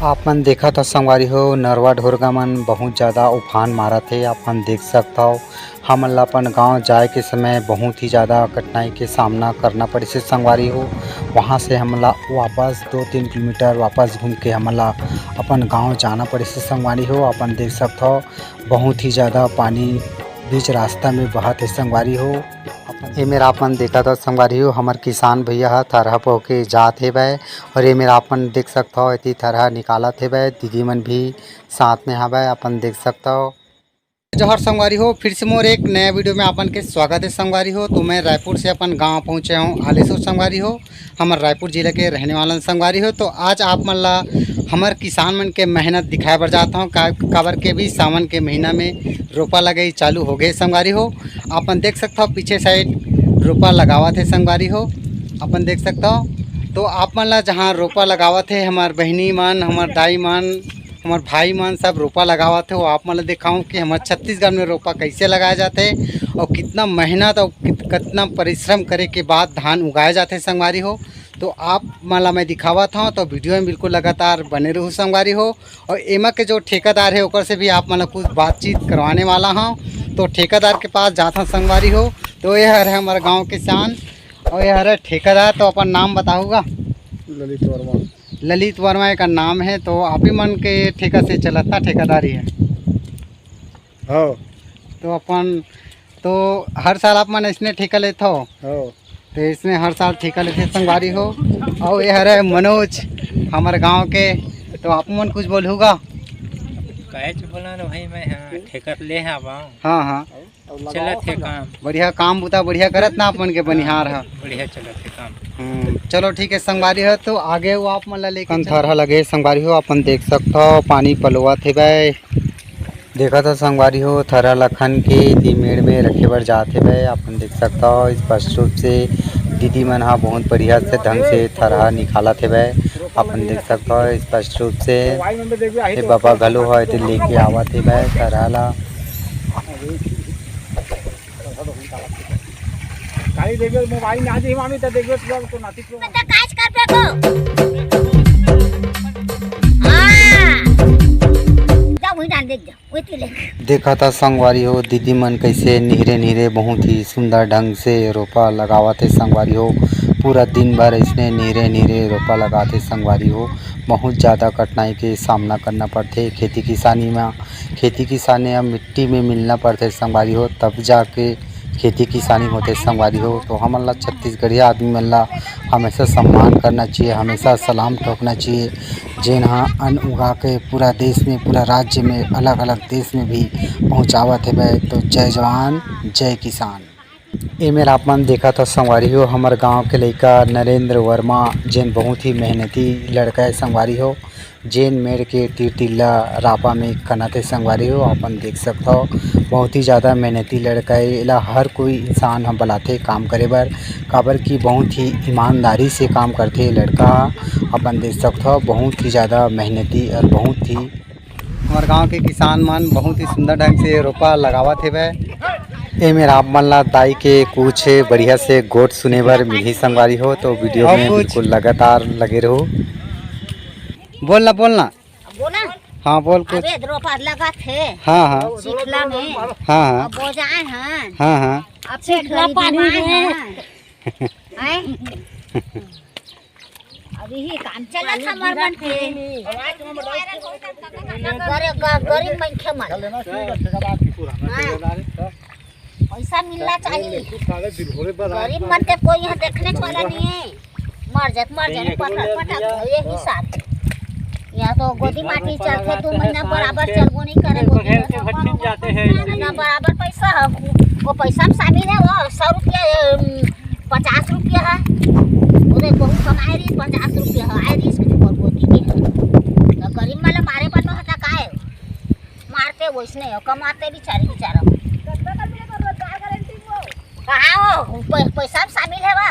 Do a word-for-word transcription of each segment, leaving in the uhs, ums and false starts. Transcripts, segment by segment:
आप मन देखत हो संगवारी हो, नरवा ढोरगा मन बहुत ज्यादा उफान मारत हे। आप मन देख सकत हो, हमन ला अपन गांव जाए के समय बहुत ही ज्यादा कठिनाई के सामना करना पड़िस हे संगवारी हो। वहां से हमन ला वापस दो तीन किलोमीटर वापस घूम के हमन ला अपन गांव जाना पड़िस हे संगवारी हो। अपन देख सकत हो, बहुत ही ज्यादा पानी बीच रास्ता में बहत हे संगवारी हो। एमेर आप मन देखत हो संगवारी हो, हमर किसान भैया ह थरहा पो के जात हेवय और एमेर आप मन देख सकत हो, एती थरहा निकालत हेवय, दीदी मन भी साथ में हवय, अपन देख सकत हो। जोहार संगवारी हो, फिर से मोर एक नया वीडियो में आपन के स्वागत है संगवारी हो। तो मैं रायपुर से अपन गांव पहुंचे हूँ हालेश्वर संगवारी हो, हमर रायपुर जिला के रहने वाला संगवारी हो। तो आज आप मन ला हमर किसान मन के मेहनत दिखाए बर जात हूँ, का, काबर के भी सावन के महीना में रोपा लगई चालू हो गए संगवारी हो। अपन देख सकत हो पीछे साइड रोपा लगावत है संगवारी हो, अपन देख सकत हो। तो आप मन ला जहाँ रोपा लगावत है हमर बहिनी मन, हमर दाई मन, हमर भाई मन सब रोपा लगावत हे, वो आप मन ल दिखाऊं कि हमर छत्तीसगढ़ में रोपा कैसे लगाए जाथे और कितना मेहनत और कित-, कितना परिश्रम करे के बाद धान उगाए जाथे संगवारी हो। तो आप मन ला मैं दिखावत हूँ, तो वीडियो में बिल्कुल लगातार बने रहू संगवारी हो। और एमा के जो ठेकेदार है ओकर से भी आप मन ला कुछ बातचीत करवाने वाला हूँ। तो ठेकेदार के पास जात हूँ संगवारी हो। तो ये हर है हमारे गाँव के शान और ये हर है ठेकेदार। तो अपन नाम बताऊगा? ललित वर्मा। ललित वर्मा एकर नाम है। तो आप ही मन के ठेका से चलत ना ठेकेदारी है? हाँ। तो अपन, तो हर साल आप मन इसने ठेका लेत हो? हाँ। तो इसने हर साल ठेका लेते संगवारी हो। और ये हरे मनोज, हमारे गांव के, तो आप मन कुछ बोलूगा? काहेच बोला ना भाई, मैं हाँ ठेका ले हवा। हाँ, हाँ। चलत हे काम। बढ़िया काम बुता, बढ़िया करत ना अपन के बनिहार ह। बढ़िया चलत हे काम। हम्म, चलो ठीक है संगवारी हो, तो आगे वो आप मन ला लेके कन चल। थरहा लगे संगवारी हो, अपन देख सकत हो पानी पलोवत हेवय। देखत हो संगवारी हो, थरहा लखन के दी मेड़ में रखे बर जात हेवय। अपन देख सकत हो स्पष्ट रूप से दीदी मन ह बहुत बढ़िया से ढंग से थरहा निकालत हेवय। अपन देख सकत हो स्पष्ट रूप से ये बाबा घलो ह एती लेके आवत हेवय थरहा ला। काली देखबे, मोबाइल में आ जाही मामी, त देखबे, तू तो नाती को। त काज करबे को? हाँ। जा वहीं डाल दे, जा, वहीं तू ले। देखा था संगवारी हो, दीदी मन कैसे निहरे निहरे बहुत ही सुंदर ढंग से रोपा लगावत हे संगवारी हो। पूरा दिन भर इसने निहरे निहरे रोपा लगात हे संगवारी हो। बहुत ज़्यादा कठिनाई के सामना करना पड़थे खेती किसानी में। खेती किसानी अब मिट्टी में मिलना पड़थे संगवारी हो, तब जाके खेती किसानी होथे संगवारी हो। तो हमन ला छत्तीसगढ़िया आदमी मन ला हमेशा सम्मान करना चाहिए, हमेशा सलाम ठोकना चाहिए, जेन ह अन्न उगा के पूरा देश में, पूरा राज्य में, अलग-अलग देश में भी पहुँचावत हेवय। तो जय जवान, जय किसान। ए मेर आप मन देखत हो संगवारी हो, हमर गांव के लइका नरेंद्र वर्मा, जेन बहुत ही मेहनती लड़का है संगवारी हो, जेन मेड़ के तीर तीर ला रापा में कनत हे संगवारी हो, अपन देख सकत हो, बहुत ही ज़्यादा मेहनती लड़का है। एला हर कोई इंसान ह बलाथे काम करे बर, काबर कि बहुत ही ईमानदारी से काम करथे ये लड़का ह। अपन देख सकत हो, बहुत ही ज़्यादा मेहनती और बहुत ही हमर गांव के किसान मन बहुत ही सुंदर ढंग से रोपा लगावत हेवय। ए मेर आप मन ला दाई के कुछ बढ़िया से गोठ सुने बर मिलही संगवारी हो, तो वीडियो और में कुछ? बिल्कुल लगातार लगे रहू। बोल ना, बोल ना। बोला। हाँ, बोल कुछ। अबे रोपा लगात हे। हाँ, हाँ। चिखला में। हाँ, हाँ। अब बोजाए हैं। हाँ, हाँ। अब चिखला पानी है। हैं? अब यही काम चलत हमर मन के। गरे-, ग-, गरीब मनखे मन। हाँ। पैसा मिलना चाहिए। गरीब मन के कोई यहाँ देखने वाला नहीं है। मर जात, मर जात, पटक, पटक, ये हिसाब। यहाँ तो गोदी माटी चलथे, दो महीना बराबर चलबो नहीं करे, गोदी में। ना बराबर पैसा है, वो पैसा में शामिल है, वो सौ रुपया, पचास रुपया है, ओदे बहुत कमाए रही, पचास रुपया है, आए रही इसके ऊपर गोदी के। तो गरीब वाला मारे बर तो हटा काहे? मारते वैसने हो, कमाते बेचारे बेचारा। कहाँ हो? पै-, पैसा में शामिल है बा?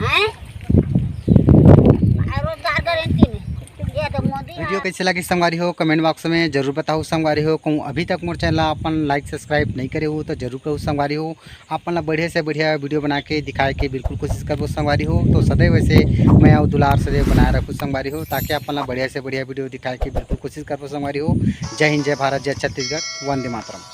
हैं? आ, रोजगार गारंटी में। ये वीडियो कैसे लगी संगवारी हो, कमेंट बॉक्स में जरूर बताओ संगवारी हो। कहूँ अभी तक मोर चैनल ला अपन लाइक सब्सक्राइब नहीं करे हो तो जरूर करो संगवारी हो। अपन ला बढ़िया से बढ़िया वीडियो बना के दिखाए के बिल्कुल कोशिश करबो संगवारी हो। तो सदैव ऐसे मया अउ दुलार सदैव बनाए रखो संगवारी हो, ताकि अपन ला बढ़िया से बढ़िया वीडियो दिखाए के बिल्कुल कोशिश करबो संगवारी हो। जय हिंद, जय भारत, जय छत्तीसगढ़, वंदे मातरम।